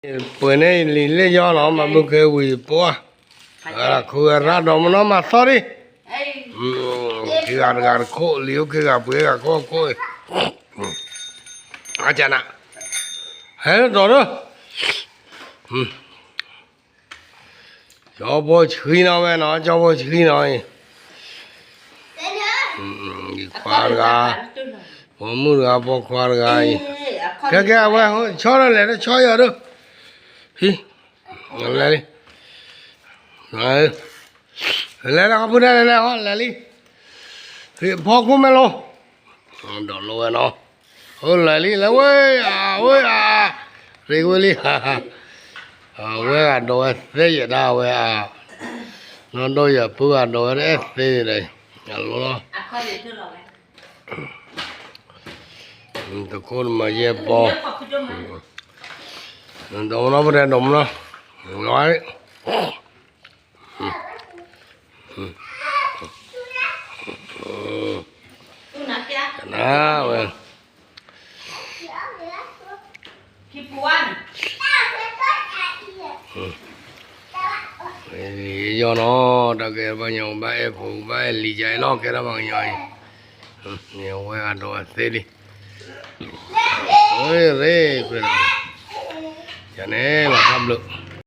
ပှဲၤန့ၣ်လံာ်လဲၢ်ယီၢ်လီၤ မၤဘုခ့ဝံၤပိၢ်ဧါ, ခူရၢ်ဒီးမနီၤမၤသီၣ်ဒံး, ခံဂၤတဂၤတခိၣ် လံာ်အိၣ်ခံဂၤပှ့ၤဂၤခိၣ်ခိၣ်အံၤ, အကနး, ဟဲဒီးဒၢ ကၠီဖိဆှံနီၤဝဲနီၤ ကၠီဖိဆှံနီၤအံၤ, ခွါတဂၤ, ဖိမုၣ်တဂၤ ဖိခွါတဂၤအံၤ, ကဲကဲအဝဲ ဆီဒီးလဲၤတဆီယီၤဒၢ, ဟံ, လဲၤလံ, လဲၤလၢခီဖုတဲလဲၤလဲၤဟီလဲၤလံ, ဖီခိၣ်မဲၢ်လိ, ဒီးလိဝဲနီၤ, အိၣ်လဲၤလံ လဲၤဝဲဧါ ဝဲဧါ, ရ့ဝဲလံ, အဝဲဂၤဒီးဝဲသ့ယဲဒၣ်ဝဲဧါ, နီၢ်ဒိၣ်ယပုၢ်ဂၤဒီးဝဲတအဲၣ်သ့န့ၣ်ဒီး, အလိလီၤ, တခိၣ်တမၤယဲၢ်ပီ, ဒီးမနီၤပတဲဒီးမနီၤ, နဝဲ ယီၢ်နီၤ တၢ်ကဲပှၤကညီဘၣ်အဲၣ်ဖိဘၣ်အဲၣ်လံၤယါအံၤနီၤ ကဲထီၣ်ပှၤကညီအံၤ, ဝဲဂၤဒီးဝဲသ့လံ, ရ့, ယၤန့ၣ်လီၤတၢ်ဘျုး